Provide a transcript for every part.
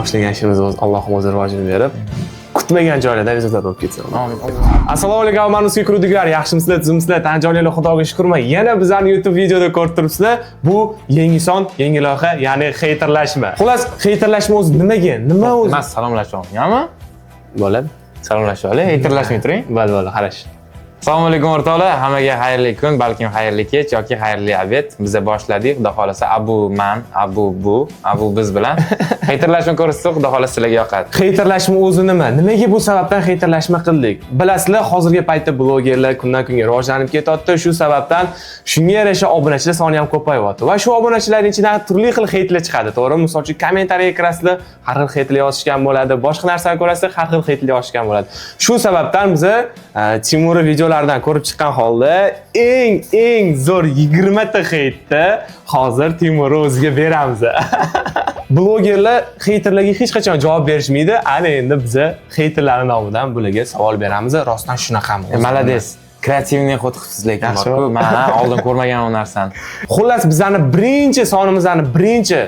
Boshlagan ishimiz o'zi Allohim o'zi rivojini berib, kutmagan joylarda rezultat bo'lib ketsin. Amin. Assalomu alaykum Amanuskiy krudiklar, yaxshimisizlar, tuzukmisizlar, tan joninglar, Xudoga shukurman. Yana bizlarni YouTube videoda ko'rib turibsizlar. Bu yangi son, yangi loyiha, ya'ni xeyterlashma. Xullas, xeyterlashma o'zi nimaga? Nima o'zi? Emas, salomlashib olmaymi? Bo'ladi. Salomlashib olay, xeyterlashmay turing. Bo'ldi, bo'ldi, qarash. Assalomu alaykum o'rtoqlar, hammaga xayrli kun, balkim xayrli kech yoki xayrli обед. Biza boshladik, Xudo xolasa Abu man, Abu bu, Abu biz bilan. Xeyterlashma ko'rsatuv Xudo xolasa sizlarga yoqadi. Xeyterlashma o'zi nima? Nimaga bu sababdan xeyterlashma qildik? Bilasizlar, hozirgi paytda blogerlar kundan kunga rivojlanib ketyapti. Shu sababdan shunga yarasha obunachilar soni ham ko'payyapti. Va shu obunachilarning ichidan turli xil xeytlar chiqadi, to'g'rimi? Misol uchun kommentariyaga kirasizlar, har xil xeytlar yozishgan bo'ladi, boshqa narsani ko'rasizlar, har xil xeytlar yozishgan bo'ladi. Shu sababdan biz Timurni videolaridan ko'rib chiqqan holda eng eng zo'r 20 ta xeytni hozir Timur o'ziga beramiz. Blogerlar xeyterlarga hech qachon javob berishmaydi. Ana endi biza xeyterlarning nomidan bularga savol beramiz. Rostdan shunaqami? Молодец. Креативный ход qilibsiz lekin Yaxshi. bor-ku. Men ha, oldin ko'rmagan u narsani. Xullas, bizani birinchi sonimizni birinchi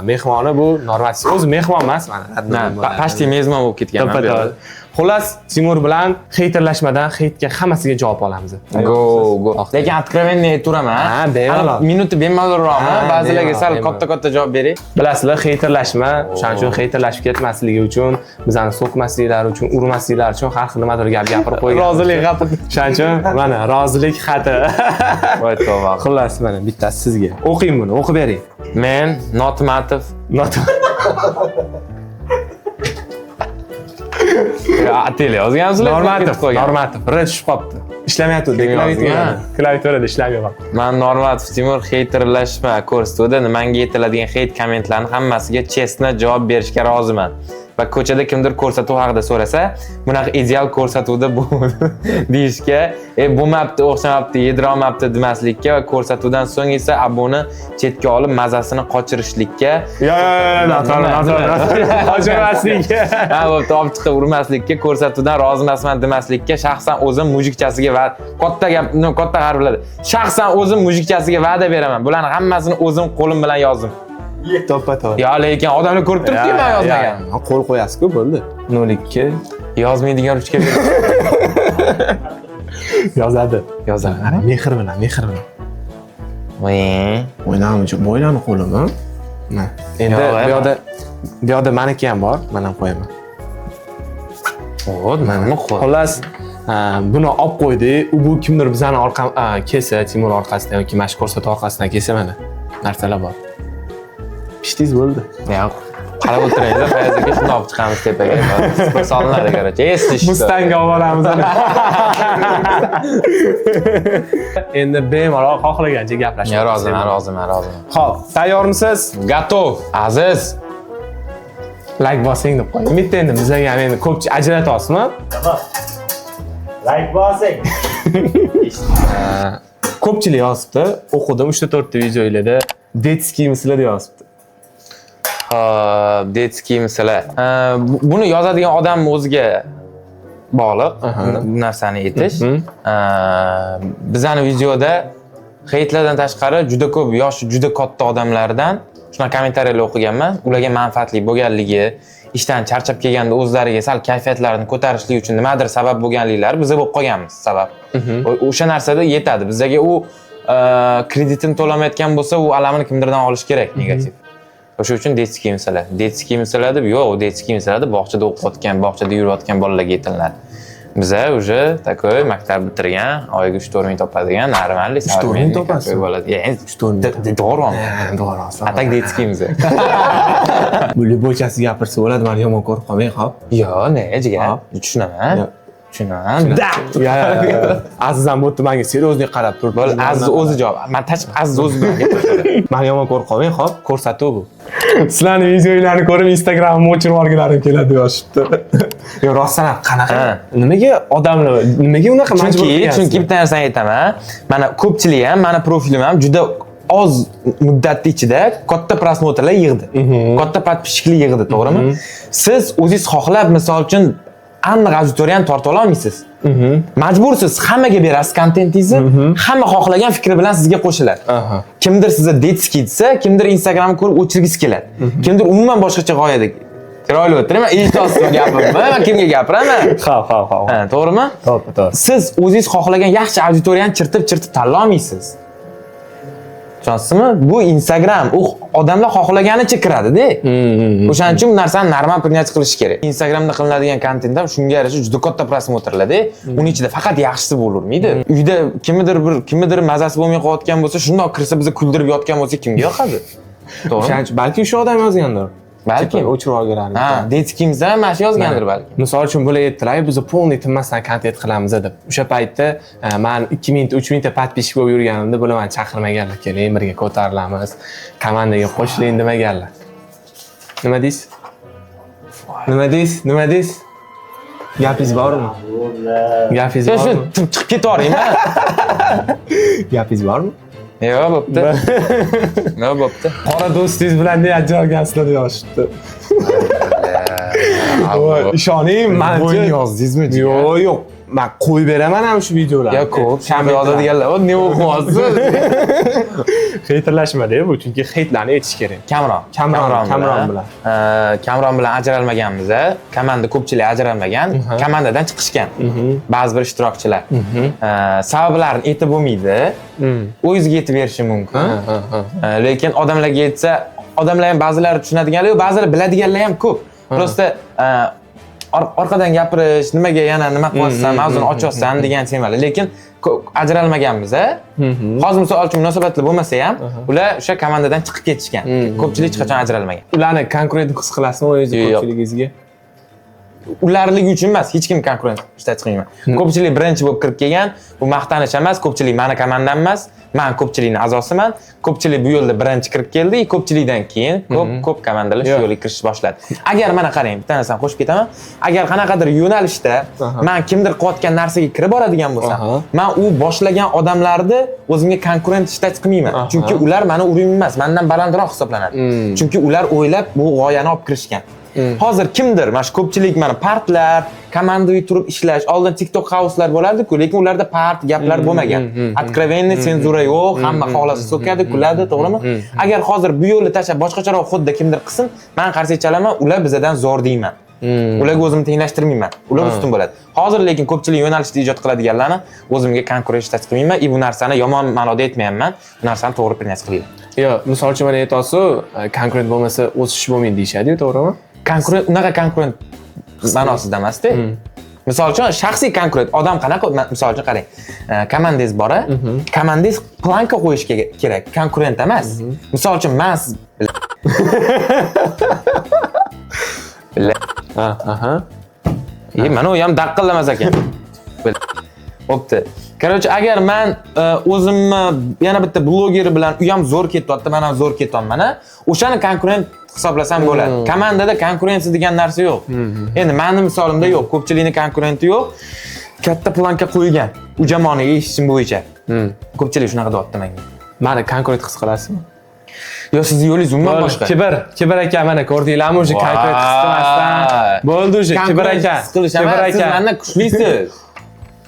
mehmoni bu Normatov. O'zi mehmon emas, mana. Na, почти mezbon bo'lib ketganman bu yerda. To'ppa-to'g'ri. Xullas, Timur bilan xeyterlashmadan xeytga hammasiga javob olamiz. Go, go. Lekin откровенно aytaveraman. Ha, bemalol. Minuti bemalolroqmi? Ha, Ba'zilarga bemalol, sal bemalol. katta-katta javob bering. Bilasizlar, xeyterlashma, o'shaning uchun xeyterlashib ketmasligi uchun, bizani so'kmasliklari uchun, urmasliklari uchun har xil nimadir gap gapirib qo'ygan. Rozilik xati. O'shaning uchun mana rozilik xati. Voy tavba. Xullas, mana bittasi sizga. O'qing buni, o'qib bering. Men Notmatov. Not Ateli yozgansizlar. Normatov, Normatov, R tushib qolibdi. Ishlamayapti, Kim klaviatura. yozgan? Klaviaturada ishlamay qolibdi. Man Normatov Timur xeyterlashma ko'rsatuvida nimanga yetiladigan хейт kommentlarni hammasiga честно javob berishga roziman. Va ko'chada kimdir ko'rsatuv haqida so'rasa, bunaqa ideal ko'rsatuvda bu deyishga, bo'lmabdi, o'xshamabdi, yedirolmabdi demaslikka va ko'rsatuvdan so'ng esa abuni chetga olib mazasini qochirishlikka, Yo, yo, yo, noto'g'ri, noto'g'ri, noto'g'ri. Qochirmaslikka. Ha, bo'pti, olib chiqib urmaslikka, ko'rsatuvdan rozi emasman demaslikka, shaxsan o'zim mujikchasiga va katta gap, no, katta harflarda. Shaxsan o'zim mujikchasiga va'da beraman. Bularni hammasini o'zim qo'lim bilan yozdim. To'ppa-to'g'ri. Yo, lekin odamlar ko'rib turibdi, men yozmagan. Qo'l qo'yasiz-ku, bo'ldi. 02 Yozmaydigan ruchka ber. Yozadi. Yozadi. Mehr bilan, mehr bilan. Voy. O'ynamichi, bo'ylani qo'limi? Na. Endi Yo'q, bu yoqda maniki ham bor, men ham qo'yaman. O, nima qo'y? Xullas, buni olib qo'ydik. U bu kimdir bizani orqam kelsa, Timur orqasidan yoki mana shu ko'rsatuv orqasidan kelsa, mana narsalar bor. Pishdingiz, bo'ldi. Ya, qarab o'tiraylik, Fayoz aka, shuni olib chiqamiz tepaga. Solinadi, короче. Если что. Mustangga olib boramiz. Endi bemalol xohlagancha gaplashib. Ya, roziman, roziman, roziman. Xo'p, tayyormisiz? Готов. Aziz. Like bosing deb qo'ying. Bitta endi bizaga ham endi ko'pchi ajratyapsizmi? Like bosing. Ko'pchilik yozibdi. O'qidim 3 ta 4 ta videolarda детский misizlar deb yozibdi. Hop, детский misizlar. Buni yozadigan odam o'ziga bog'liq bu narsani aytish. Bizani videoda heytlardan tashqari juda ko'p yoshi juda katta odamlardan shunaqa kommentariyalar o'qiganman. Ularga manfaatli bo'lganligi, ishdan charchab kelganda o'zlariga sal kayfiyatlarini ko'tarishlik uchun nimadir sabab bo'lganliklari, biza bo'lib qolganmiz sabab. O'sha narsada yetadi. Bizaga u kreditini to'lamayotgan bo'lsa, u alamini kimdirdan olish kerak negativ. O'sha uchun детский misizlar. Детский misizlar deb, yo'q, детский misizlar deb bog'chada o'qiyotgan, bog'chada yurayotgan bolalarga aytiladi. Biza уже такой maktab bitirgan, oyiga 3-4 ming topadigan, нормальный, 3-4 ming topasiz? bo'ladi. Ya, endi 3-4 ming. To'g'rimi? To'g'ri. А так детский miz. Bu любойchasi gapirsa bo'ladi, mani yomon ko'rib qolmang, hop. Yo'q, ne, jigar. Hop. Tushunaman. Yo'q. Tushunaman. Da! Ya, ya, ya. Aziz ham bu yerda menga серьезный qarab turibdi. Bo'ldi, Aziz o'zi javob. Man tashib Aziz o'zi bilan gapiradi. Mani yomon ko'rib qolmang, hop, ko'rsatuv bu. Sizlarni videolarini ko'rib Instagramimni o'chirib yuborgilarim keladi deb yozishibdi. Yo'q, rostdan ham qanaqa? Ha. Nimaga odamlar nimaga unaqa majbur Chunki, qilyapsiz? chunki bitta narsani aytaman. Mana ko'pchilik ham, mani profilim ham juda oz muddatni ichida katta просмотр lar yig'di. Katta подписчик lar yig'di, to'g'rimi? Siz o'zingiz xohlab, misol uchun, aniq auditoriyani torta olmaysiz. Majbursiz, hammaga berasiz kontentingizni, hamma xohlagan fikri bilan sizga qo'shiladi. Kimdir sizni детский desa, kimdir Instagramni ko'rib o'chirgisi keladi. Kimdir umuman boshqacha g'oyada. Chiroyli o'tirma, eshityapsizmi gapimni? Men kimga gapiraman? Ha, ha, ha. Ha, to'g'rimi? To'g'ri, to'g'ri. Siz o'zingiz xohlagan yaxshi auditoriyani chirtib-chirtib tanlolmaysiz. Tushunasizmi? Bu Instagram, u odamlar xohlaganicha kiradi-da. O'shaning uchun bu narsani normal принять qilish kerak. Instagramda qilinadigan kontent ham shunga yarasha juda katta просмотр larda. Uni ichida faqat yaxshisi bo'lavermaydi. Uyda kimnidir bir kimnidir mazasi bo'lmay qolayotgan bo'lsa, shundoq kirsa bizni kuldirib yotgan bo'lsa kimga yoqadi? To'g'rimi? O'shaning uchun balki o'sha odam yozgandir. Balki. O'chirib olganlarni. Ha, детский mizdan ham mana shu yozgandir balki. Misol uchun bular aytdilar, biz полный tinmasdan kontent qilamiz deb. O'sha paytda man 2000 ta, 3000 ta подписчик bo'lib yurganimda bular meni chaqirmaganlar, keling birga ko'tarilamiz, komandaga qo'shiling demaganlar. Nima deysiz? Nima deysiz? Nima deysiz? Gapingiz bormi? Gapingiz Shu bormi? chiqib ketaveringmi? Gapingiz bormi? Yo'q, bo'pti. Yo'q, bo'pti. Qora do'stingiz bilan ne ajralgansizlar deb yozishibdi. Voy, ishoning, Bo'yni manchi. yozdingizmi? Yo'q, yo'q. Men qo'yib beraman ham shu videolarni. Ya ko'p shanba yozadiganlar, o ne o'qiyapsiz? Heyterlashmada bu, chunki heytlarni aytish kerak. Kamron. Kamron, Kamron bilan. Kamron bilan ajralmaganmiz. Komanda ko'pchilik ajralmagan, komandadan chiqishgan. Ba'zi bir ishtirokchilar. Sabablarini aytib bo'lmaydi. O'zingizga yetib berishi mumkin. Lekin odamlarga yetsa, odamlar ham ba'zilari tushunadiganlar, ba'zilari biladiganlar ham ko'p. Просто orqadan gapirish, nimaga yana nima qilyapsan, mavzuni ochyapsan degan temalar. Lekin ajralmaganmiz, a. Hozir misol uchun munosabatlar bo'lmasa ham, ular o'sha komandadan chiqib ketishgan. Ko'pchilik hech qachon ajralmagan. Ularni konkurent his qilasizmi o'zingizni Yo'q. ko'pchiligingizga? Ularligi uchun emas, hech kim konkurent ishlab chiqmayman. Ko'pchilik birinchi bo'lib kirib kelgan, bu maqtanish emas, ko'pchilik mani komandam emas, man ko'pchilikning a'zosiman. Ko'pchilik bu yo'lda birinchi kirib keldi, ko'pchilikdan keyin ko'p ko'p komandalar shu Yo'q. yo'lga kirishni boshladi. Agar mana qarang, bitta narsani qo'shib ketaman. Agar qanaqadir yo'nalishda man kimdir qilayotgan narsaga kirib boradigan bo'lsam, man u boshlagan odamlarni o'zimga konkurent ishlab chiqmayman. Chunki ular mani уровень im emas, mandan balandroq hisoblanadi. Chunki ular o'ylab bu g'oyani olib kirishgan. Hozir kimdir, mana shu ko'pchilik mana partlar, komandaviy turib ishlash, oldin TikTok house'lar bo'lardi-ku, lekin ularda part gaplar bo'lmagan. Откровенный senzura yo'q, hamma xohlasa so'kadi, kuladi, to'g'rimi? Agar hozir bu yo'lni tashlab boshqacharoq xuddi kimdir qilsin, man qarsak chalaman, ular bizadan zo'r deyman. Ularga o'zimni tenglashtirmayman. Ular ustun bo'ladi. Hozir lekin ko'pchilik yo'nalishda ijod qiladiganlarni o'zimga konkurent ishlab chiqmayman и bu narsani yomon ma'noda aytmayapman. Bu narsani to'g'ri принять qilinglar. Yo'q, misol uchun mana aytyapsiz, konkurent bo'lmasa o'sish bo'lmaydi deyishadi-yu, to'g'rimi? Konkurent unaqa konkurent ma'nosida emasda. Misol uchun shaxsiy konkurent odam qanaqa, misol uchun qarang, komandangiz bor, a? Komandangiz планка qo'yish kerak, konkurent emas. Misol uchun man siz Ha, aha. E, mana u ham daqillamas ekan. Bo'pti. Короче, agar man o'zimni yana bitta bloger bilan u ham zo'r ketyapti, man ham zo'r ketyapman, a? O'shani konkurent hisoblasam bo'ladi. Komandada konkurensiya degan narsa yo'q. Endi meni misolimda yo'q, ko'pchilikning konkurenti yo'q. Katta планка qo'ygan u jamoani eshitishim bo'yicha. Ko'pchilik shunaqa deyapti menga. Mani konkurent his qilasizmi? Yo, sizni yo'lingiz umuman boshqa. Kibr, kibr aka mana ko'rdinglarmi уже konkurent his qilmasdan. Bo'ldi уже, kibr Konkurent aka. his qilish Kibr emas, siz aka. mendan kuchlisiz.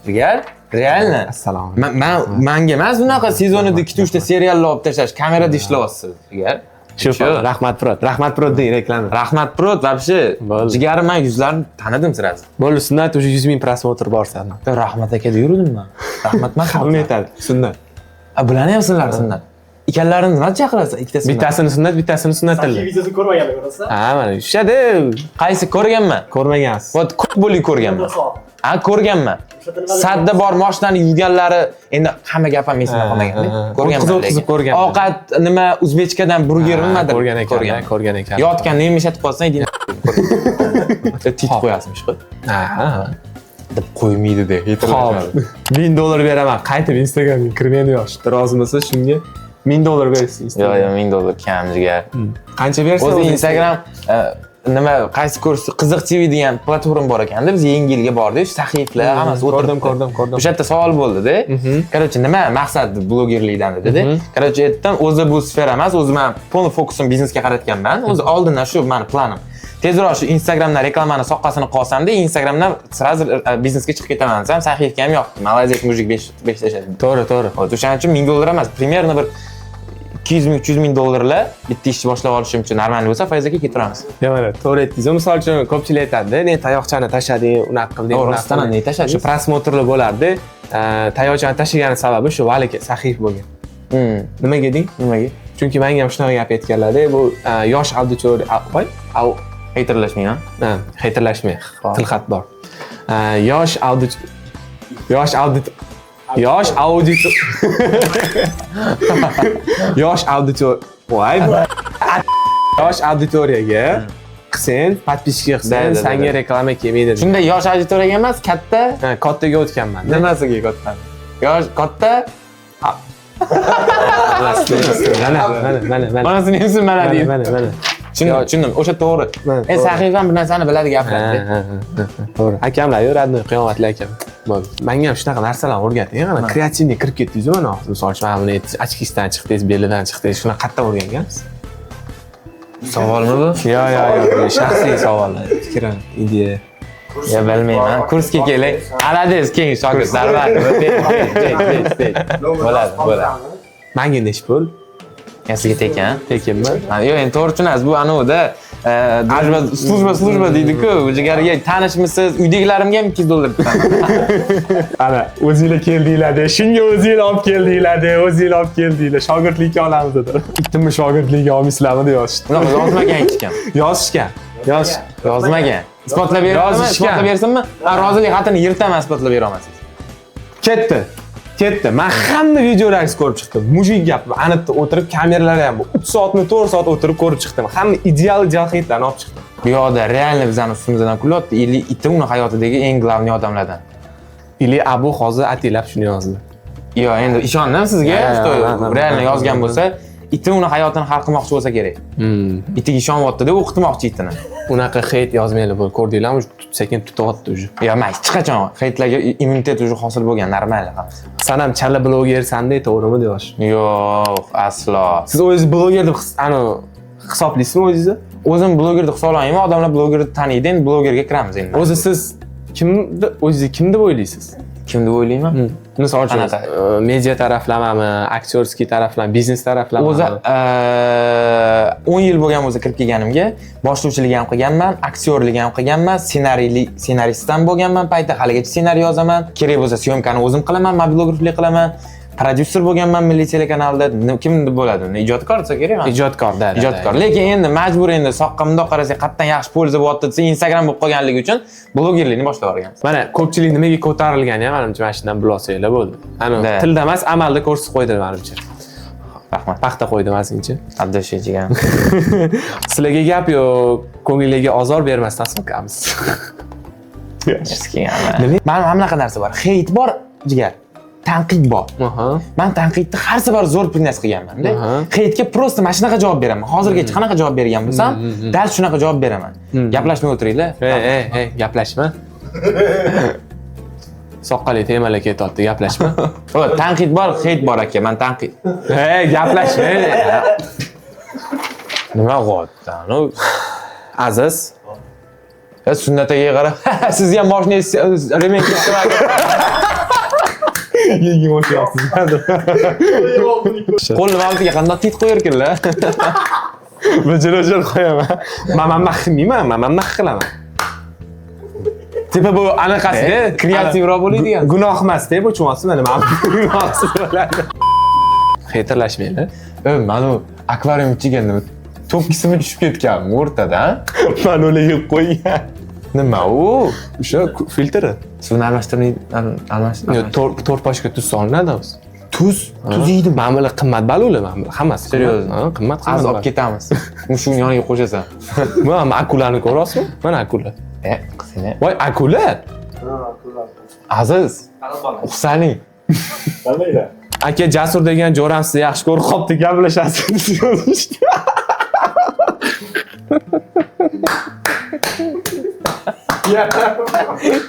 Jigar, реально. Assalomu Man manga emas unaqa sezonida ikkita uchta seriallar olib tashlash, kamerada ishlayapsiz, jigar. Shu Rahmat Prot, Rahmat Prot deng reklama. Rahmat Prot вообще. Bo'ldi. Jigarim, man yuzlarini tanidim сразу. Bo'ldi, sunnat уже 100 ming просмотр bor sani. Rahmat aka deb yurdim man. Rahmat man. Hamma aytadi, sunnat. A, bularni ham sizlar sunnat. Ikkalalarini nima chaqirasiz? Ikkita sunnat. Bittasini sunnat, bittasini sunnatildi. Videosini ko'rmaganlar ko'rasiz. Ha, mana tushadi. Qaysi ko'rganman? Ko'rmagansiz. Вот ko'p bo'lib ko'rganman. Ha, ko'rganman. Sadda bor mashinani yuvganlari, endi hamma gap ham esimda Ha, qolmagan. ha, ha. Ko'rganman. O'tkazib o'tkazib lekin. ko'rganman. Ovqat nima o'zbekchadan burger nimadir Ko'rgan ekan, ko'rgan ekan. Yotgan nima ishlatib qolsang, tit qo'yasizmi shu? Ha, ha. Deb qo'ymaydi de. Xo'p. $1000 beraman. Qaytib Instagramga kirmaydi yoshdi. Rozimisiz shunga? $1000 bersin Yo'q, Instagram. yo'q, $1000 kam jigar. Qancha bersa O'zi Instagram nima qaysi kurs Qiziq TV degan platforma bor ekanda, biz yangi yilga bordik, shu sahiflar hammasi ko'rdim, o'tiribdi. Ko'rdim, ko'rdim. O'sha yerda savol bo'ldi-da. Короче, nima maqsad blogerlikdan dedi. Короче, aytdim, o'zi bu sfera emas, o'zi men полный fokusim biznesga qaratganman. O'zi oldindan shu mani planim. Tezroq shu Instagramdan reklamani soqqasini qolsamda, Instagramdan сразу biznesga chiqib ketaman desam, sahifga ham yoqdi. Молодец, мужик, 5 5 tashladi. To'g'ri, to'g'ri. Вот, o'shaning uchun $1000 emas, примерно bir 200 ming, 300 ming dollarlar bitta ishni boshlab olishim uchun normal bo'lsa, Fayz aka keturamiz. Mana, to'g'ri aytdingiz. Misol uchun ko'pchilik aytadi, ne tayoqchani tashlading, unaqa qilding, To'g'ri, unaqa rostdan ham qilding. ne tashladingiz? Shu просмотр lar bo'lardi. Tayoqchani tashlagani sababi shu Valika saxiy bo'lgan. Nimaga deng? Nimaga? Chunki menga ham shunaqa gap aytganlarda, bu yosh auditoriya, voy, au, Heyterlashmayman. Ha, heyterlashmang. Xo'p. Tilxat bor. Yosh audit yosh audit yosh audit yosh auditor voy yosh auditoriyaga qilsang, подписка Da, qilsang, da, da, sanga da. reklama kelmaydi. Shunda yosh auditoriyaga emas, katta Ha, kattaga o'tganman. nimasiga katta? Yosh katta Mana, mana, mana, mana. Onasini emsin mana Mana, deydi. mana, mana. Tushundim, tushundim. O'sha to'g'ri. Mana, E to'g'ri. Sahif ham bir narsani biladi Ha, gapiradi. ha, ha, ha, to'g'ri. Akamlar yo'q, родной, qiyomatli akam. Bo'ldi. Menga ham shunaqa narsalarni o'rgating. Mana креативный kirib ketdingiz mana. Misol uchun mana buni aytdingiz, очки sidan chiqdingiz, belidan chiqdingiz. Shuni qayerdan o'rgangansiz? Savolmi bu? Yo'q, yo'q, yo'q, shaxsiy savollar. Fikrim, ideya. Ya bilmayman. Kursga keling. Молодец, keyin shogird zarbat. Bo'ladi, bo'ladi. Menga nechi pul? Ya sizga tekin. Tekinmi? Ha, yo'q, endi to'g'ri tushunasiz. Bu anuvda дружба, служба, служба deydi-ku. Jigarga tanishmisiz? Uydagilarimga ham 200 dollar beraman. Ana, o'zinglar keldinglar de, shunga o'zinglar olib keldinglar de, o'zinglar olib keldinglar, shogirdlikka olamiz dedi. Ittimni shogirdlikka olmaysizlarmi deb yozishdi. Unaqa yozmagan hech kim. Yozishgan. Yoz. Yozmagan. Isbotlab beramanmi? Yozishgan. Isbotlab bersinmi? Ha, rozilik xatini yirtaman, isbotlab bera olmasangiz. Ketdi. Ketdi. Men hamma videolaringizni ko'rib chiqdim. Мужик gap, anitda o'tirib, kameralar ham 3 soatmi, 4 soat o'tirib ko'rib chiqdim. Hamma ideal ideal heytlarni olib chiqdim. Bu yoqda реально bizani ustimizdan kulyapti. Или iti uni hayotidagi eng главный odamlardan. Или Abu hozir ataylab shuni yozdi. Yo'q, endi ishondim sizga, Ha, что ha, ha, реально ha, yozgan ha. bo'lsa, iti uni hayotini hal qilmoqchi bo'lsa kerak. Itiga ishonyapti deb o'qitmoqchi itini. Unaqa heyt yozmanglar, bo'ldi. Ko'rdinglarmi? Sekin tutyapti уже. Yo'q, men hech qachon heytlarga immunitet уже hosil bo'lgan, normal hammasi. San ham chala blogersan-da, to'g'rimi deyosh? Yo'q, aslo. Siz o'zingiz bloger deb ani hisoblaysizmi o'zingizni? O'zim bloger deb hisoblamayman, odamlar blogerni taniydi, endi blogerga kiramiz endi. O'zi siz kimni o'zingizni kim deb o'ylaysiz? Kim deb o'ylayman? Misol uchun, Qanaqa? Media taraflamami, актёрский taraflama, biznes taraflamami? O'zi 10 yil bo'lgan bo'lsa kirib kelganimga, boshlovchilik ham qilganman, aktyorlik ham qilganman, ssenariyli ssenarist ham bo'lganman payti, haligacha ssenariy yozaman. Kerak bo'lsa съёмка ni o'zim qilaman, mobilograflik qilaman. Prodyuser bo'lganman milliy telekanalda. Kim deb bo'ladi? Uni ijodkor desa kerak. Ijodkor, da. Da, Ijodkor. da. Lekin endi majbur endi soqqa bundoq qarasak qayerdan yaxshi польза bo'lyapti desa Instagram bo'lib qolganligi uchun blogerlikni boshlab yuborganmiz. Mana ko'pchilik nimaga ko'tarilgani ham manimcha mana shundan bilolsanglar bo'ldi. Ani Da. tilda emas, amalda ko'rsatib qo'ydi manimcha. Rahmat. Paxta qo'ydi ozgincha. Abdushe jigarim. Sizlarga gap yo'q, ko'ngillarga ozor bermasdan sokamiz. Nima? Mana bunaqa narsa bor. Heyt bor, jigar. Tanqid bor. Man tanqidni har safar zo'r принять qilganman-da. Heytga просто mana shunaqa javob beraman. Hozirgacha qanaqa javob bergan bo'lsam, dal shunaqa javob beraman. Gaplashmay o'tiringlar. Ey, ey, ey, gaplashma. Soqqali temalar ketyapti, gaplashma. O, tanqid bor, heyt bor aka. Man tanqid. Ey, gaplashma. Nima qilyapti? Ну, Aziz, sunnat akaga qarab, siz ham moshinangiz ремень kestirmagan. Yangi mashina olibsiz. Qo'lni oldiga qandoq tit qo'yarkanlar. Bijir bijir qo'yaman. Man man qilmayman, man man qilaman. Типа bu anaqasi, Kreativroq bo'ling degan. Gunoh emas-da, bu tushunyapsizmi? Nima gunohsiz bo'ladi. Heyterlashmanglar. E, mana u akvarium ichiga nima to'kkisimi tushib ketganmi o'rtada? Man ular yeb qo'ygan. Nima u? O'sha filtri. Suvni almashtirmay almashtir. Yo'q, to'rt pashka tuz solinadi o'zi. Tuz, tuz yeydim. Mana bular qimmat balula, mana bular hammasi. Серьезно? Ha, qimmat Az qimmat. olib ketamiz. Mushukni yoniga qo'shasan. Mana akulani ko'ryapsizmi? Mana akula. E, qizini. Voy, akula. Aziz, uqsaning. Aka Jasur degan jo'ram sizni yaxshi ko'rib qolibdi, gaplashasiz deb yozishdi.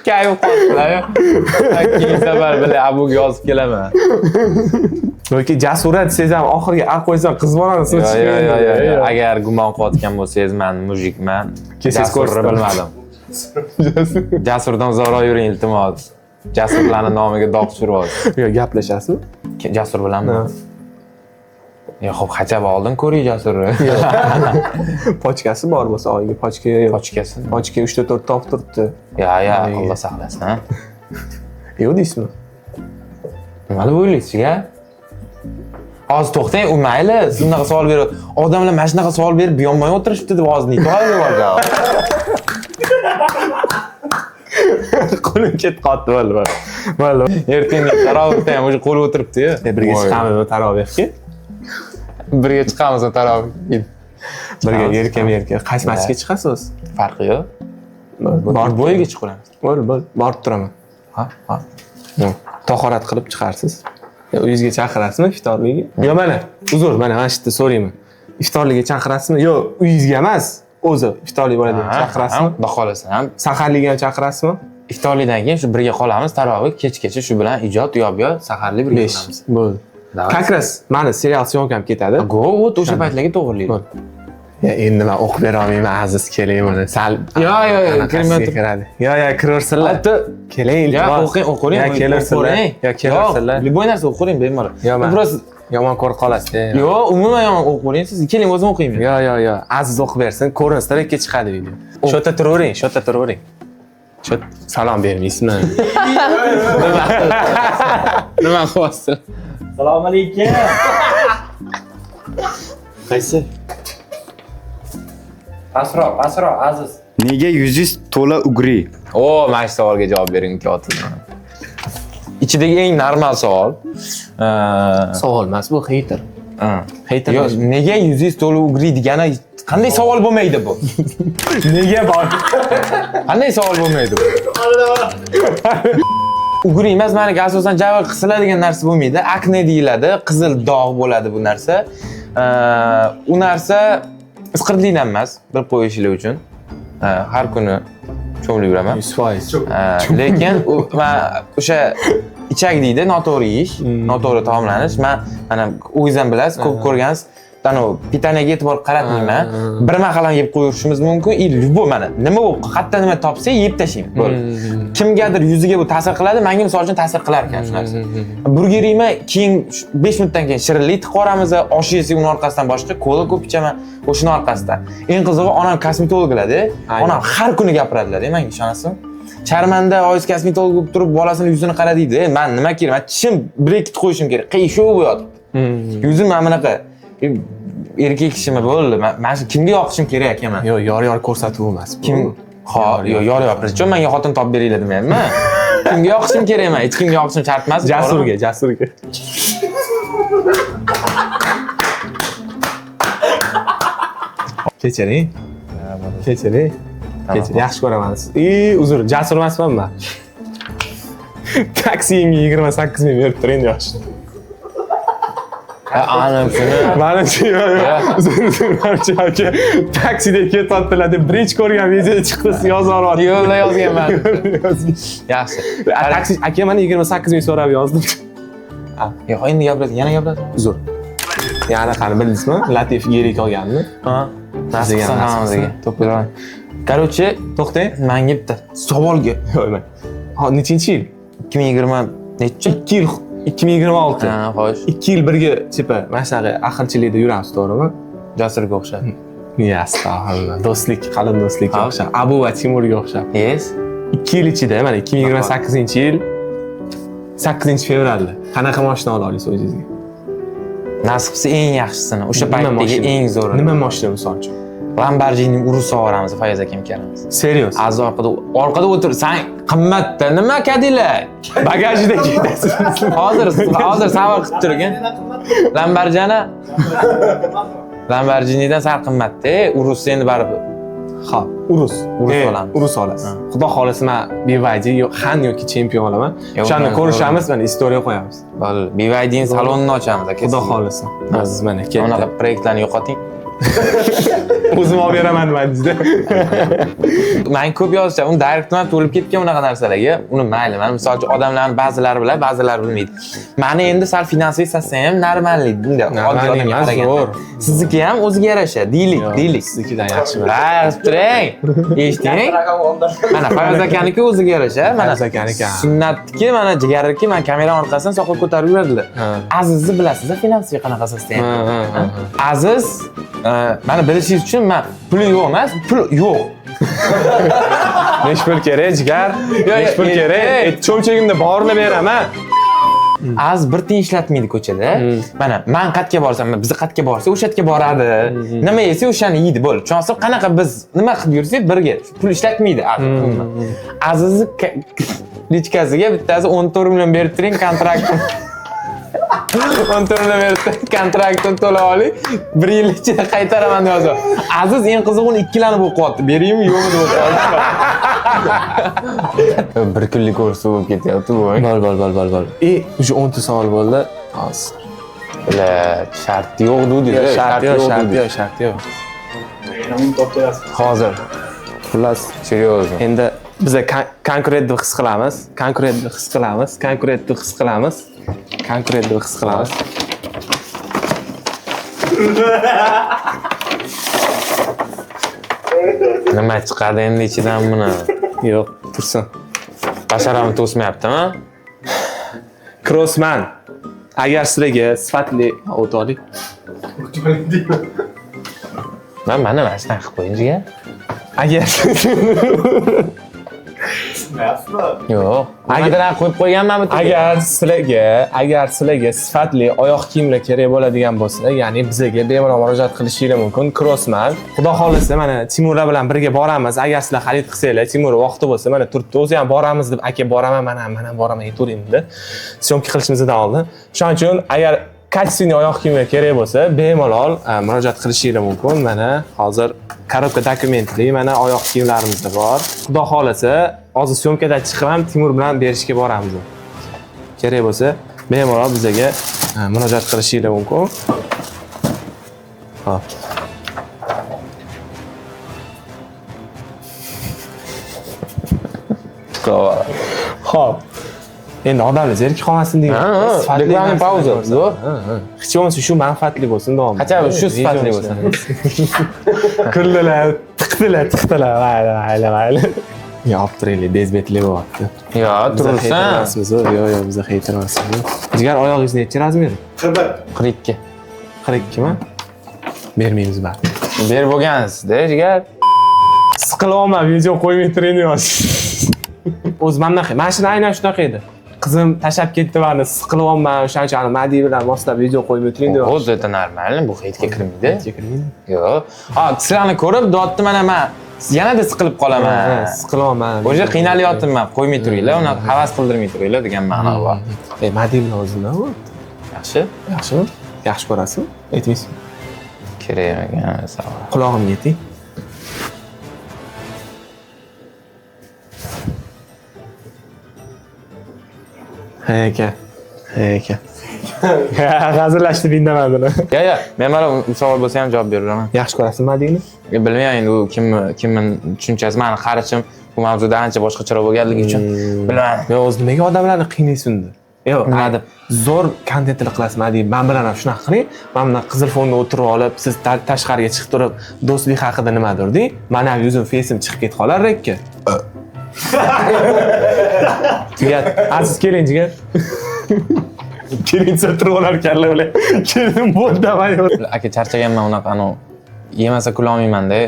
Kayf qoldilar. Keyin safar bilan Abuga yozib kelaman. Yoki Jasura desangiz ham oxiriga a qo'ysam qiz bolani Yo, yo, yo, yo, yo. Agar gumon qilayotgan bo'lsangiz, man мужик man. Kelsangiz Jasurni ko'rsataman. bilmadim. Jasurdan uzoqroq yuring, iltimos. Jasurlarni nomiga dog' tushiryapsiz. Yo, gaplashasizmi? Jasur bilanmi? Yo, xo'p, хотя бы oldin ko'ring Jasurni. Pochkasi bor bo'lsa oyiga, pochka yo'q. Pochkasi. Pochka 3 ta 4 ta olib turibdi. Ya, ya, Oyiga. Alloh saqlasin. Yo'q deysizmi? Nima deb o'ylaysiz, ya? Hozir to'xtang, u mayli, siz bunaqa savol berib, odamlar mana shunaqa savol berib yonmay o'tirishibdi deb hozir nitoq yuborgan. Qo'lim ketib qoldi, bo'ldi, bo'ldi. Bo'ldi. Ertangi tarovihda ham o'sha qo'li o'tiribdi-yu. Birga chiqamizmi tarovihga? Birga chiqamiz tarovihga. Birga yerkam-yerka. Qaysi masjidga chiqasiz? Farqi yo'q. Bor bo'yiga chiqamiz. Bo'ldi, bo'ldi. Borib turaman. Ha, ha. Tahorat qilib chiqarsiz. Uyingizga chaqirasizmi iftorligiga? Yo, mana, uzr, mana shu yerda so'rayman. Iftorligiga chaqirasizmi? Yo'q, uyingizga emas, o'zi iftorlik bo'ladi deb chaqirasizmi? Xudo xohlasa ham. Saharlikka ham chaqirasizmi? Iftorlikdan keyin shu birga qolamiz, tarovih kechgacha shu bilan ijod u yoq bu yoq saharlik birga qilamiz. Bo'ldi. Как раз mani serial syomkam ketadi. Go, вот o'sha paytlarga to'g'rilaydi. Ya endi men o'qib bera olmayman, aziz, keling mana sal. Yo, yo, yo, kirmay kirmay kiradi. Yo, yo, kiraversinlar. Keling, iltimos. O'qing, o'qing. Yo, kelaversinlar. Yo, kelaversinlar. Любой narsa o'qing bemalol. Yo, men просто yomon ko'rib qolasiz. Yo'q, umuman yomon o'qing siz. Keling, o'zim o'qiyman. Yo, yo, yo, aziz o'qib bersin, ko'rinsin, rekka chiqadi video. Shu yerda turavering, shu yerda turavering. Shu salom bermaysizmi? Nima qilyapsiz? Assalomu alaykum. Qaysi? Pasroq, pasroq, aziz. Nega yuzingiz to'la ugri? O, mana shu savolga javob bering kelyapti. Ichidagi eng normal savol. Savol emas, bu hater. Hater. Yo'q, nega yuzingiz to'la ugri degani qanday savol bo'lmaydi bu? Nega bor? Qanday savol bo'lmaydi bu? Ugri emas, maniki asosan jabr qisiladigan narsa bo'lmaydi. Akne deyiladi, qizil dog' bo'ladi bu narsa. U narsa isqirdlikdan emas, bilib qo'yishinglar uchun. Har kuni cho'milib yuraman. 100%. Lekin man o'sha ichak deydi, noto'g'ri yeyish, noto'g'ri taomlanish. Man mana o'zingiz ham bilasiz, ko'p ko'rgansiz. Pitanaga e'tibor qaratmayman. Bir mahal ham yeb qo'yishimiz mumkin. И любой mana nima u qayerda nima topsa yeb tashlayman. Bo'ldi. Kimgadir yuziga bu ta'sir qiladi, menga misol uchun ta'sir qilar ekan shu narsa. Burger yeyman, keyin 5 minutdan keyin shirinlik tiqib yuboramiz, osh yesak uni orqasidan boshqa kola ko'p ichaman, o'shuni orqasidan. Eng qizig'i onam kosmetologlar-da. Onam har kuni gapiradilar-da, menga ishonasizmi? Sharmanda oyiz kosmetolog bo'lib turib bolasini yuzini qara deydi. Men nima kerak? Men tishim breket qo'yishim kerak. Qiyshuv bo'yotibdi. Yuzim mana bunaqa. Erkak kishimi bo'ldi. Men shu kimga yoqishim kerak ekan men? Yo'q, yor-yor ko'rsatuv emas. Kim? Ha, yo'q, yor-yor. Причем menga xotin topib beringlar demayapman. Kimga yoqishim kerak emas, hech kimga yoqishim shart emas. Jasurga, Jasurga. Kechiring. Kechiring. Kechiring. Yaxshi ko'raman sizni. Uzr, Jasur emasman men. Taksiyimga 28 ming berib turing yosh. Ana shuni. Manimcha, manimcha aka taksida ketyaptilar deb birinchi ko'rgan video chiqdi, yozib yuboryapti. Yo'lda yozganman. Yaxshi. Taksi aka mana 28 ming so'rab yozdim. Yo'q, endi gapiradi, yana gapiradi. Uzr. Yana qani bildingizmi? Latif Gerik olganmi? Ha. Nasib Degan qilsa nasib hammamizga. qilsa. Короче, To'xtang. Menga bitta savolga. Yo'q, men. Ha, nechinchi yil? 2020 nechi? 2 yil, 2026. Ha, xo'sh. 2 yil birga tipa mana shunaqa ahilchilikda yuramiz, to'g'rimi? Jasurga o'xshab. Ya, astag'firullah. Do'stlik, qalin do'stlikka o'xshab. Abu va Timurga o'xshab. Yes. 2 yil ichida, mana 2028-yil 8-fevralda qanaqa mashina ola olasiz o'zingizga? Nasib qilsa eng yaxshisini, o'sha paytdagi eng zo'rini. Nima mashina misol uchun? Lamborghini Urus olamiz, Fayoz akam kelamiz. Serios? Aziz orqada o'tir, sen qimmatda nima Cadillac? Bagajida ketasiz. Hozir savol qilib turgin. Lamborghini Lamborghinidan sal qimmatda, Urus endi baribir. Xo'p, Urus. Urus olamiz. Urus olasiz. Xudo xolasa men BYD yo Han yoki chempion olaman. Yo'q, O'shani ko'rishamiz, mana istoriya qo'yamiz. Bo'ldi. BYDning salonini ochamiz aka. Xudo xolasa. Aziz mana ketdi. Unaqa proyektlarni yo'qoting. O'zim olib beraman demandingizda. Man ko'p yozishadi. Uni direct'im ham to'lib ketgan unaqa narsalarga. Uni mayli, man misol uchun odamlarni ba'zilari biladi, ba'zilari bilmaydi. Mani endi sal finansiy sotsial ham normallik bunday oddiy Normallik odamga emas, qaraganda. zo'r. Sizniki ham o'ziga yarasha, deylik, deylik. Siznikidan yaxshi. Ha, turing. Eshiting. Mana Fayoz akaniki o'ziga yarasha, mana Fayoz akaniki, ha. Sunnatniki, mana jigarniki, mana kamera orqasidan soqol ko'tarib yuradilar. Ha. Azizni bilasiz, finansiy qanaqa sotsial. Ha, ha, ha, ha. Aziz, mana bilishingiz uchun men puli yo'q emas, pul yo'q. Nechi pul kerak, jigar? Nechi pul kerak? Cho'nchagimda borini beraman. Az bir tiyin ishlatmaydi ko'chada. Mana men qayerga borsam, biz qayerga borsak, o'sha yerga boradi. Nima yesa o'shani yeydi, bo'ldi. Tushunasizmi? Qanaqa biz nima qilib yursak birga pul ishlatmaydi Aziz. Umuman. Azizni личка siga bittasi 14 million berib turing kontrakt. 14 million berib turing, kontraktini to'la oling. Bir yil ichida qaytaraman deb yozadi. Aziz eng qizig'i uni ikkilanib o'qiyapti. Beraymi, yo'qmi deb o'qiyapti. Bir kunlik kurs bo'lib ketyapti bu. Bol, bol, bol, bol, bol. И уже 10 ta savol bo'ldi. Hozir. Bila, shart yo'q dedi. Shart yo'q, shart yo'q, shart yo'q. Hozir. Xullas, Серьезно. endi biza konkurent deb his qilamiz, konkurent deb his qilamiz, konkurent deb his qilamiz, konkurent deb his qilamiz. Nima chiqadi endi ichidan buni? Yo'q, tursin. Basharamni to'smayaptimi? Crossman. Agar sizlarga sifatli o'tolik. Man mana mana shunaqa qilib qo'ying jigar. Agar Yo'q. Agar qo'yib qo'yganman bu Agar sizlarga sifatli oyoq kiyimlar kerak bo'ladigan bo'lsa, ya'ni bizga bemalol murojaat qilishinglar mumkin. Crossman. Xudo xohlasa mana Timurlar bilan birga boramiz. Agar sizlar xarid qilsanglar, Timur vaqti bo'lsa, mana turibdi, o'zi ham boramiz deb, aka boraman, mana mana boraman, aytavering dedi. Съёмка qilishimizdan oldin. Shuning uchun agar качественный oyoq kiyimlar kerak bo'lsa, bemalol murojaat qilishinglar mumkin. Mana hozir коробка dokumentli mana oyoq kiyimlarimiz bor. Xudo xohlasa, hozir съёмка dan chiqib ham Timur bilan berishga boramiz. Kerak bo'lsa, bemalol bizga murojaat qilishinglar mumkin. Hop. Hop. Endi odamlar zerikib qolmasin degan. Ha, ha, Sifatli reklama narsalar pauza, ko'rsin. zo'r. Ha, ha. Hech bo'lmasa shu manfaatli bo'lsin davomida. Хотя бы shu sifatli bo'lsin. Kuldilar, tiqdilar, tiqdilar. Mayli, mayli, mayli. Yo, olib turaylik, bezbetli bo'lyapti. Yo, turursan. Emasmiz, yo'q, yo'q, biz хейтер emasmiz. Jigar, oyog'ingiz nechi размер? 42. 42 mi? Bermaymiz baribir. Berib bo'lgansiz-da, jigar. Siqilyapman, video qo'ymay turing yoz. O'zi mana bunaqa, mana shuni aynan shunaqa edi. Qizim tashlab ketdi mani, siqilyapman, o'shaning uchun Madi bilan moslab video qo'ymay turing deb. O'zi это нормально, bu хейт ga kirmaydi. Kirmaydi. Yo'q. Ha, sizlarni ko'rib, dotdi mana men yanada siqilib qolaman. Ha, siqilyapman. O'sha qiynalyapman, qo'ymay turinglar, unaqa havas qildirmay turinglar degan ma'no bor. E, Madi bilan o'zi nima bo'ldi? Yaxshi? Yaxshimi? Yaxshi ko'rasizmi? Aytmaysiz. Kerak ekan savol. Qulog'imga ayting. Ha aka. Ha aka. Hazillashdi, indamadim. Yo, yo, men mana savol bo'lsa ham javob beraveraman. Yaxshi ko'rasizmi Madini? Bilmayman endi u kimni kimni tushunchasi, mani qarashim bu mavzuda ancha boshqacharoq bo'lganligi uchun bilmadim. Yo, o'zi nimaga odamlarni qiynaysiz unda? Yo'q, Nima deb? Zo'r kontentlar qilasiz, Madi. Men bilan ham shunaqa qiling. Mana bunaqa qizil fonda o'tirib olib, siz tashqariga chiqib turib, do'stlik haqida nimadir deng. Mani ham yuzim, фейс im chiqib ketib qolar rekka. Tugat. Aziz keling, jigar. Keling desa turib olar ekanlar ular. Keling bo'ldi, man. Aka, charchaganman unaqa anu yemasa kulolmayman-da.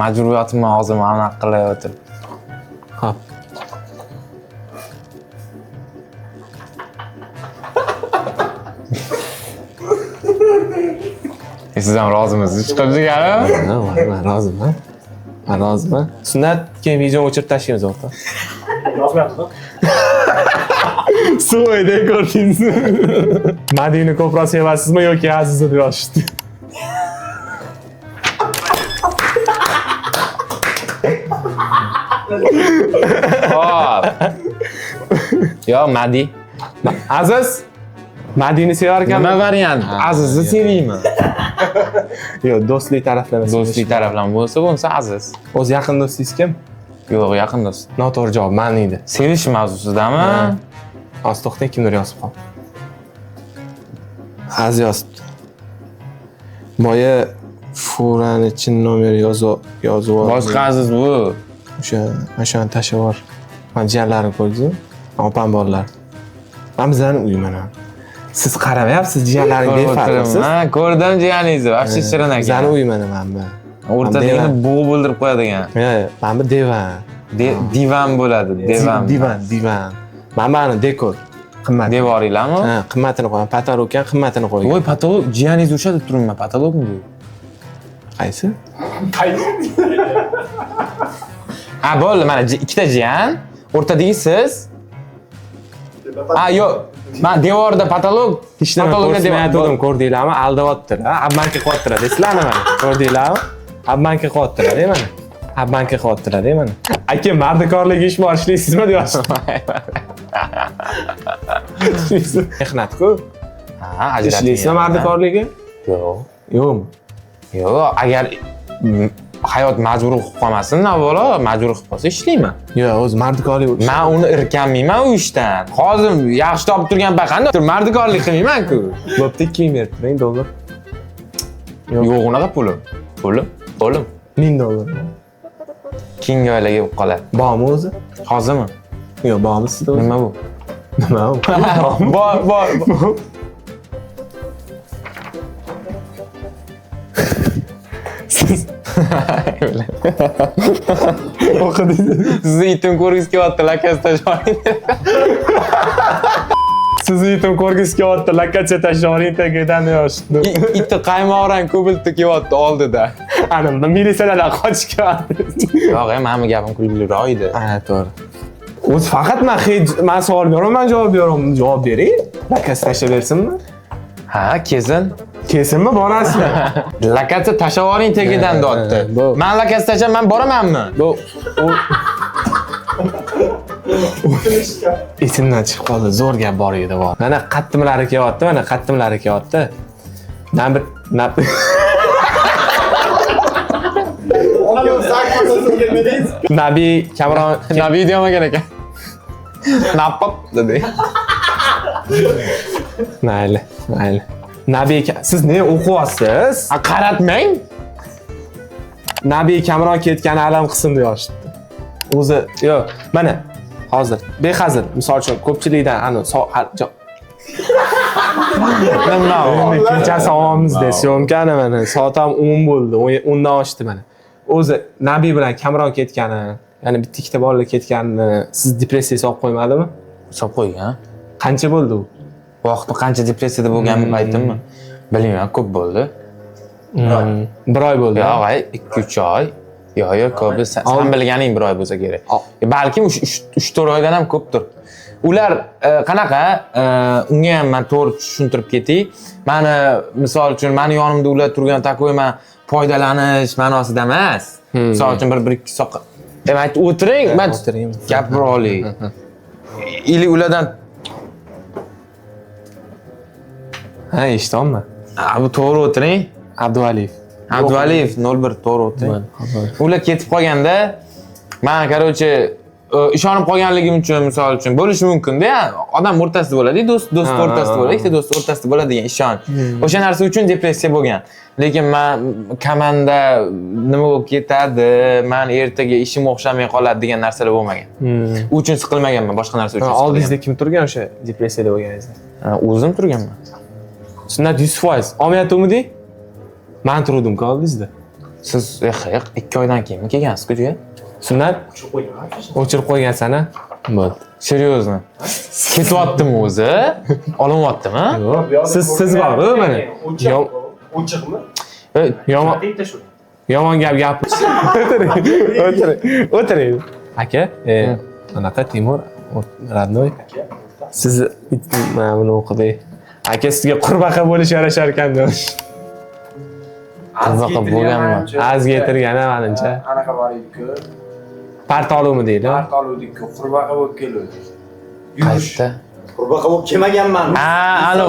Majbur yotibman hozir mana bunaqa qilib o'tirib. Hop. Siz ham rozimisiz chiqib jigarim? Ha, man roziman. Man roziman. Sunnat, keyin videoni o'chirib tashlaymiz o'rtoq. Yozmayapsiz. Suvoyda ko'rdingizmi? Madini ko'proq sevasizmi yoki Azizni deb yozishdi. Hop. Yo, Madi. Aziz? Madini sevar ekanmi? Nima variant? Azizni sevaymi? Yo'q, do'stlik taraflama. Do'stlik taraflama bo'lsa, bo'lmasa Aziz. O'zi yaqin do'stingiz kim? Yo'q, yaqin do'st. Noto'g'ri javob, man edi. Sevish mavzusidami? Hozir to'xtang, kimdir yozib qoldi. Aziz yozibdi. Boya furani chin nomer yozib yozib Boshqa Aziz bu. O'sha, mana shuni tashlab yubor. Mana jiyanlarim ko'rdingizmi? Opam bolalar. Mana bizlarni uy mana. Siz qaramayapsiz, jiyanlaring befarqsiz. Ha, ko'rdim jiyaningizni. Вообще shirin ekan. Bizlarni uy mana mana bu. O'rtadagini bo'g'ib o'ldirib qo'yadigan. Yo'q, mana bu divan. Divan bo'ladi, divan. Divan, divan. Mana buni dekor. Qimmat. Devoringlarmi? Ha, qimmatini qo'ygan. Потолок ham qimmatini qo'ygan. Voy, потолок, jiyaningiz o'sha deb turibman, потолок mi bu? Qaysi? Ha, bo'ldi, mana ikkita jiyan, o'rtadagi siz. Ha, yo'q. Mana devorda потолок, Hech nima потолок da devor. ko'rsatmayotgandim, ko'rdinglarmi? Aldayaptilar. Обманка qilyaptilar, deysizlarmi mana? Ko'rdinglarmi? Обманка qilyaptilar, mana. Обманка qilyaptilar, mana. Aka, mardikorlik ish bor, ishlaysizmi deyapsiz. Mehnat-ku. Ha, ajrating. Ishlaysizmi mardikorligi? Yo'q. Yo'qmi? Yo'q, agar hayot majbur qilib qolmasin, avvalo majbur qilib qolsa ishlayman. Yo'q, o'zi mardikorlik. Men uni irkanmayman u ishdan. Hozir yaxshi topib turgan payt qanday mardikorlik qilmayman-ku. Bo'pti, 2000 berib turing, dollar. Yo'q, unaqa pulim. Pulim, pulim. 1000 dollar. Keyingi oylarga bo'lib qoladi. Bormi o'zi? Hozirmi? Yo'q, bormi sizda o'zi? Nima bu? Nima u? Bor, bor, bor. Siz o'qidingiz. Sizni itim ko'rgisi kelyapti, lakasi tashlab. Sizni itim ko'rgisi kelyapti, lakacha tashlab tagidan yoshdi. Iti qaymoqrang ko'bilti kelyapti oldida. Ana, militsiyalardan qochib kelyapti. Yo'q, mani gapim kulgiliroq edi. Ha, to'g'ri. O'zi faqat man hech man savol beraman, javob beraman, javob bering. Lakasi tashlab bersinmi? Ha, kelsin. Kelsinmi, borasizmi? Lakacha tashlab yuboring tagidan deyapti. Bu. Man lakasi tashlab man boramanmi? Bu esimdan chiqib qoldi. Zo'r gap bor edi bor. Mana qattimlari kelyapti, mana qattimlari kelyapti. Na bir na Nabiy Kamron Nabiy deyolmagan ekan. Napop dedi. Mayli, mayli. Nabiy siz ne o'qiyapsiz? Ha, qaratmang. Nabiy Kamron ketgani alam qilsin deyapti. O'zi yo'q, mana hozir behazil, misol uchun ko'pchilikdan ani Nima u? Kecha savolimizda syomkani mana soat ham 10 bo'ldi, 10 dan oshdi mana. O'zi Nabiy bilan Kamron ketgani, ya'ni bitta ikkita bolalar ketganini siz depressiya solib qo'ymadimi? Solib qo'ygan. Qancha bo'ldi u? Vaqti qancha depressiyada bo'lgan paytimmi? Bilmayman, ko'p bo'ldi. Bir oy bo'ldi. Yo'q, ay, 2-3 oy. Yo'q, yo'q, ko'p. Sen bilganing bir oy bo'lsa kerak. Balkim 3-4 oydan ham ko'pdir. Ular qanaqa, unga ham men to'g'ri tushuntirib ketay. Mani misol uchun mani yonimda ular turgan takoy men foydalanish ma'nosida emas. Misol uchun bir ikki soat Demak, o'tiring, men o'tiring. gapira olay. Ili ulardan Ha, eshityapman. Ha, bu to'g'ri o'tiring. Abduvaliyev. Abduvaliyev 01 to'g'ri o'tiring. Ular ketib qolganda men, короче, ishonib qolganligim uchun, misol uchun bo'lishi mumkin-da, odam o'rtasida bo'ladi, do'st do'st o'rtasida bo'ladi, ikkita do'st o'rtasida bo'ladi degan ishonch. O'sha narsa uchun depressiya bo'lgan. Lekin men komanda nima bo'lib ketadi, men ertaga ishim o'xshamay qoladi degan narsalar bo'lmagan. U uchun siqilmaganman, boshqa narsa uchun. Oldingizda kim turgan o'sha depressiyada bo'lganingizda? O'zim turganman. Sunnat 100%. Olmayaptimi? Men turuvdim-ku oldingizda. Siz 2 oydan keyinmi kelgansiz-ku juda? Sunnat o'chirib qo'ygansan, a? Bo'ldi. Серьезно? Ketyaptimi o'zi? Olinyaptimi? Yo'q. Siz bor-ku mana. Ochiqmi? Yomon yomon gap gap. O'tiring. O'tiring. O'tiring. Aka, anaqa Timur родной. Siz mana buni o'qidik. Aka sizga qurbaqa bo'lish yarashar ekan demiş. Qurbaqa bo'lganmi? Azga yetirgan ha menimcha. Anaqa bor edi-ku. Part oluvmi deydi? Part oluvdik-ku, qurbaqa bo'lib keluvdik. Yurish. Qayerda? Qurbaqa bo'lib kelmaganman. Ha, ana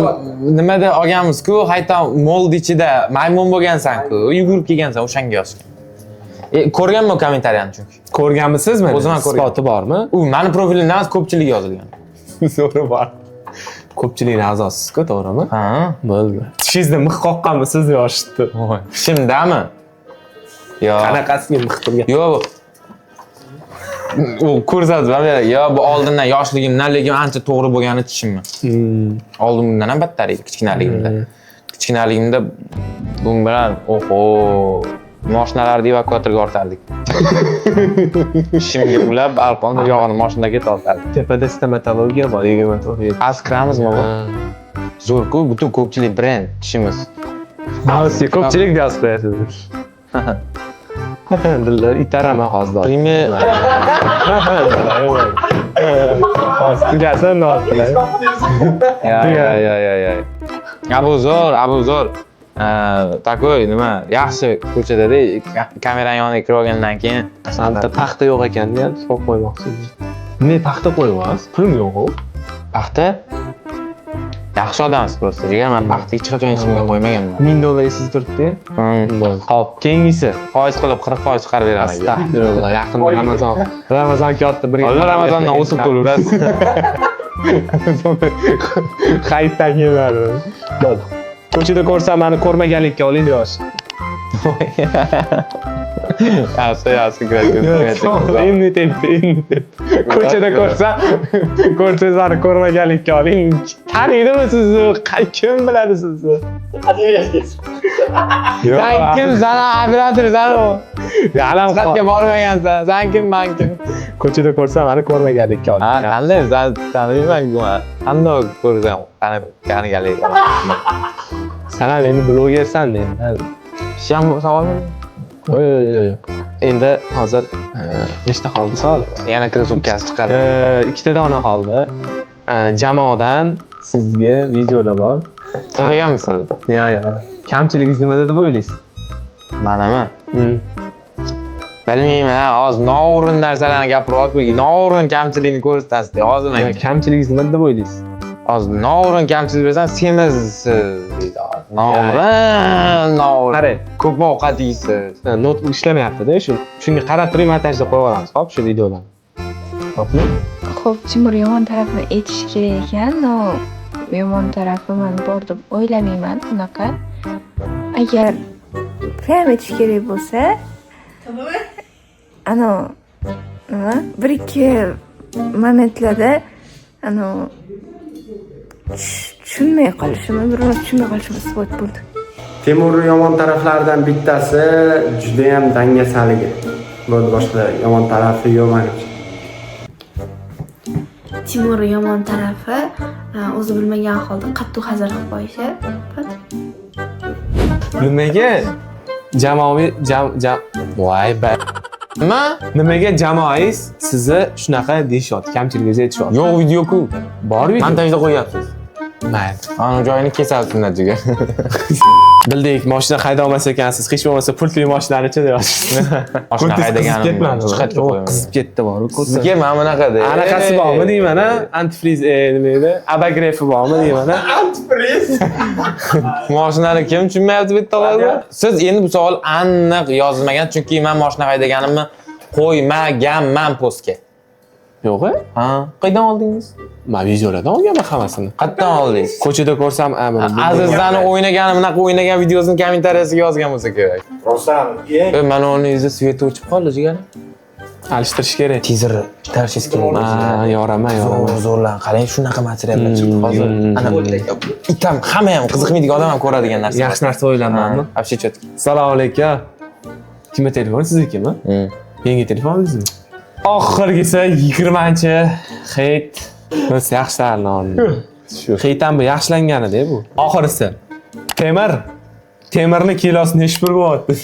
nimada olganmiz-ku, hayton mold ichida maymun bo'lgansan-ku, yugurib kelgansan, o'shanga yozgan. Ko'rganman kommentariyani chunki. Ko'rganmisiz meni? O'zim ham ko'rgan. Isboti bormi? U mani profilimda emas, ko'pchilik yozilgan. Zo'ri bor. Ko'pchilikni a'zosisiz-ku, to'g'rimi? Ha. Bo'ldi. Tishingizda mix qoqqanmisiz yoshdi? Voy. Tishimdami? Yo'q. Qanaqasiga mix qilgan? Yo'q. U ko'rsatib ham beradi. Yo, bu oldindan yoshligimdan, lekin ancha to'g'ri bo'lgani tishimmi. Oldin bundan ham battar edi kichkinaligimda. Kichkinaligimda bun bilan, oho, moshinalarni evakuatorga ortardik. Tishimga ulab, arqonni yog'ini moshinaga tortardik. Tepada stomatologiya bor, 24. Az kiramizmi bu? Zo'r-ku, butun ko'pchilik brend tishimiz. Mavsi, ko'pchilik yozib qo'yasiz. Dillar itaraman hozir. Prime Hozir tugasin hozir. Ya, ya, ya, ya, ya. Abu zo'r, Abu zo'r. Такой nima, yaxshi ko'chada-da kamerani yoniga kirib olgandan keyin Santa paxta yo'q ekan degan qo'yib qo'ymoqchi. Ne paxta qo'yamiz? Pulim yo'q-ku. Paxta yaxshi odamsiz просто. Jigar, man paxta hech qachon hech kimga qo'ymaganman. 1000 dollar esiz turibdi. Hop, keyingisi. Foiz qilib 40% chiqarib beraman. Astag'firulloh, yaqinda Ramazon. Ramazon kelyapti birga. Hozir Ramazondan o'sib qo'yaverasiz. Hayitdan keladi. Bo'ldi. Ko'chada ko'rsam meni ko'rmaganlikka oling yosh. Yaxshi, yaxshi, kreativ, kreativ. Endi tepdi, endi tepdi. Ko'chada ko'rsam, ko'rsangiz meni ko'rmaganlikka oling. Taniydimi sizni? Kim biladi sizni? San kim? San operator, san u. Alam Xatga bormagansan. San kim, man kim? Ko'chada ko'rsam meni ko'rmaganlikka oling. Ha, qanday? San taniyman-ku man. Qanday ko'rsam, taniganlik. San ham endi blogersan endi. Shu ham savolmi? Yo'q, yo'q, yo'q. Endi hozir nechta qoldi savol? Yana krossovkasi chiqadi. Ikkita dona qoldi. Jamoadan sizga videolar bor. Taniganmisiz? Yo'q, yo'q. Kamchiligingiz nimada deb o'ylaysiz? Manimi? Bilmayman, hozir noo'rin narsalarni gapiryapman. Noo'rin kamchilikni ko'rsatasiz. Hozir menga. Kamchiligingiz nimada deb o'ylaysiz? Hozir noo'rin kamchilik bersan, semizsiz deydi. Noo'rin, noo'rin. Qarang. Ko'p ovqat yeysiz. Notebook ishlamayapti-da shu. Shunga qarab turib montajda qo'yib yuboramiz, hop, shu videolarni. Hopmi? Xo'p, Timur yomon tarafini aytish kerak ekan, но yomon tarafi man bor deb o'ylamayman unaqa. Agar prям aytish kerak bo'lsa, ano nima, bir ikki momentlarda ano tushunmay qolishimi, bir tushunmay qolishim isbot bo'ldi. Temurning yomon taraflaridan bittasi judayam dangasaligi. Bo'ldi, boshqa yomon tarafi yo'q menimcha. Timur yomon tarafi o'zi bilmagan holda qattiq hazil qilib qo'yishi. Pat. Nimaga jamoaviy jam jam voy ba Nima? Nimaga jamoangiz sizni shunaqa deyishyapti, kamchiligingizni aytishyapti? Yo'q video-ku. Bor video. Montajda qo'yyapsiz. Mayli. Ana joyini kesasiz natijaga. Bildik, mashina haydolmas ekansiz. Hech bo'lmasa pultli mashinani-chi deyapsiz. Mashina haydaganim ketmadi. hech qayerga qo'ymagan. Qizib ketdi bor. Sizga mana bunaqada. Anaqasi bormi deyman a? Antifriz nima edi? Abagrefi bormi deyman a? Mashinani kim tushunmayapti bitta hozir? Siz endi bu savol aniq yozilmagan, chunki men mashina haydaganimni qo'ymaganman postga. Yo'q. Ha, qayerdan oldingiz? Men videolardan olganman hammasini. Qayerdan oldingiz? Ko'chada ko'rsam, a buni. Azizlarni o'ynagani, bunaqa o'ynagan videosini kommentariyasiga yozgan bo'lsa kerak. Rostdan eng Mana uni yuzi свет i o'chib qoldi, jigarim. Alishtirish kerak. Tezir tarishingiz kerak. Ha, yoraman, yoraman. Zo'r, zo'rlar. Qarang, shunaqa materiallar chiqdi hozir. Ana itam hamma ham qiziqmaydigan odam ham ko'radigan narsa. Yaxshi narsa o'ylanmanmi? Вообще четко. Assalomu alaykum. Kimni telefon siznikimi? Yangi telefoningizmi? Oxirgisi 20-chi heyt. Biz yaxshilarni oldik. Shu heyt ham bu yaxshilanganida bu. Oxirisi. Temir. Temirni kilosi nechi pul bo'lyapti?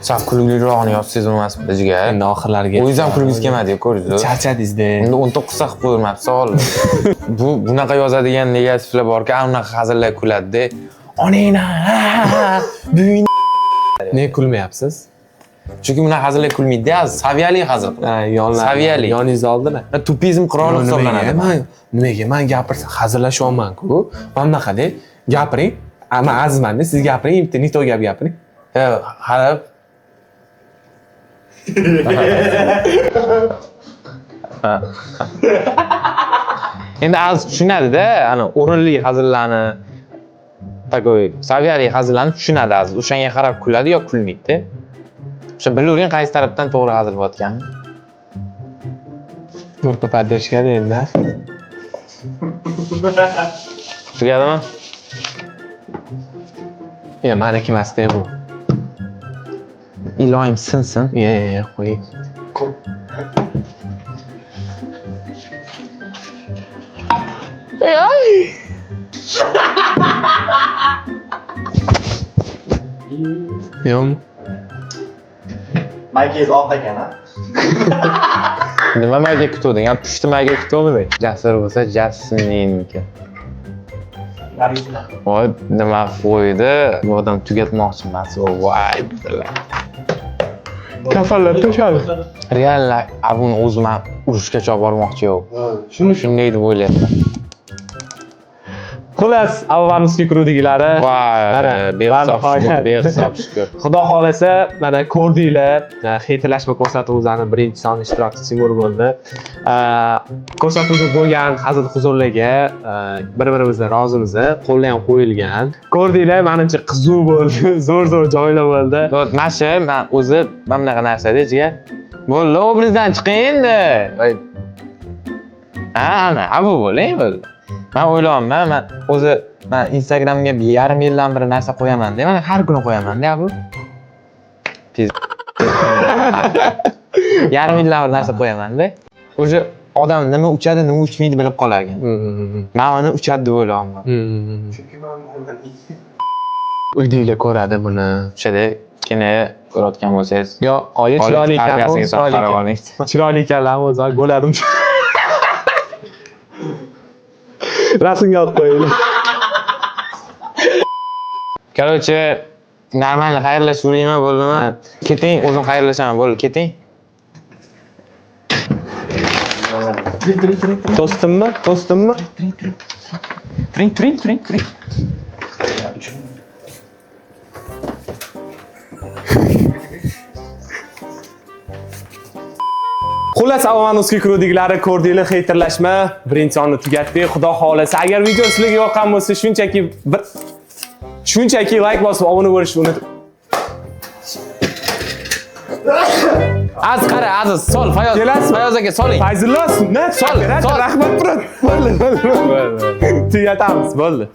Sal kulgilirog'ini yozsangiz bo'lmasmi, jigar? Endi oxirlariga. O'zingiz ham kulgingiz kelmadi, ko'rdingiz. Charchadingiz-da. Endi 19 ta qilib qo'yilmabdi savol. Bu bunaqa yozadigan negativlar borki, ana unaqa hazillar kuladi-da. Onangni, buying. Ne kulmayapsiz? Chunki bunaqa hazillar kulmaydi, saviyali hazil qiladi. Saviyali. Yoningizni oldilar. Tupizm quroli hisoblanadi. Nimaga man gapirsa hazillashyapman-ku. Mana bunaqada gapiring. Man azizman-da, siz gapiring, bitta nito gap gapiring. Hali endi az tushunadi-da, ana o'rinli hazillarni, takoy saviyali hazillarni tushunadi az. O'shanga qarab kuladi yo kulmaydi-da. O'sha bilavering qaysi tarafdan to'g'ri hazil bo'layotganini. To'rtta поддержка endi. Tugadimi? Ya, maniki emas-da bu. Iloyim sinsin. Ya, qo'ying. Yo'qmi? Maykangiz oq ekan, ha? Nima mayka kutuvding? Ha, pushti mayka kutuvmiding? Jasur bo'lsa, Jasurniki. Voy, nima qo'ydi? Bu odam tugatmoqchi emas. Voy, bilar. Kafanlar to'shadi. Real abuni o'zim ham urushgacha olib bormoqchi yo'q. Shuni shunday deb o'ylayapman. Xullas, Avvanuskiy krudikilari. Voy, behisob shukur, behisob shukur. Xudo xolasa, mana ko'rdinglar, xeytlashma ko'rsatuvimizni birinchi son ishtirokchisi Timur bo'ldi. Ko'rsatuvda bo'lgan hazil huzurlarga bir-birimizdan rozimiz, qo'llar ham qo'yilgan. Ko'rdinglar, menimcha qiziq bo'ldi, zo'r-zo'r joylar bo'ldi. Вот, mana shu, men o'zi mana bunaqa narsada jigar. Bo'ldi, obrazdan chiqing endi. Ha, ana, abu bo'ling bo'ldi. Men o'ylayapman, men o'zi men Instagramga yarim yildan beri narsa qo'yaman-da, mana har kuni qo'yaman-da abu. Tez. Yarim yildan beri narsa qo'yaman-da. O'sha odam nima uchadi, nima uchmaydi bilib qolar ekan. Men uni uchadi deb o'ylayapman. Uydagilar ko'radi buni. O'shada kini ko'rayotgan bo'lsangiz, Yo, oyi chiroyli ekan, tarbiyasiga chiroyli qarab ekan. oling. Chiroyli ekanlarmi o'zi, bo'ladim. Rasmga olib qo'yinglar. Короче, нормально xayrlashaveraymi bo'ldimi? Keting, o'zim xayrlashaman, bo'ldi, keting. To'stimmi? To'stimmi? Turing, turing, turing, turing. Xullas, Avvanuskiy krudikilari ko'rdinglar, xeytirlashma. Birinchi sonni tugatdik. Xudo xolasa, agar video sizlarga yoqqan bo'lsa, shunchaki like bosib obuna bo'lishni unutmang. Az qara, Aziz, sol, Fayoz. Kelasizmi? Fayoz aka, soling. Fayzullo, sunnat. Sol, sol. Rahmat, brat. Bo'ldi, bo'ldi. Tugatamiz, bo'ldi.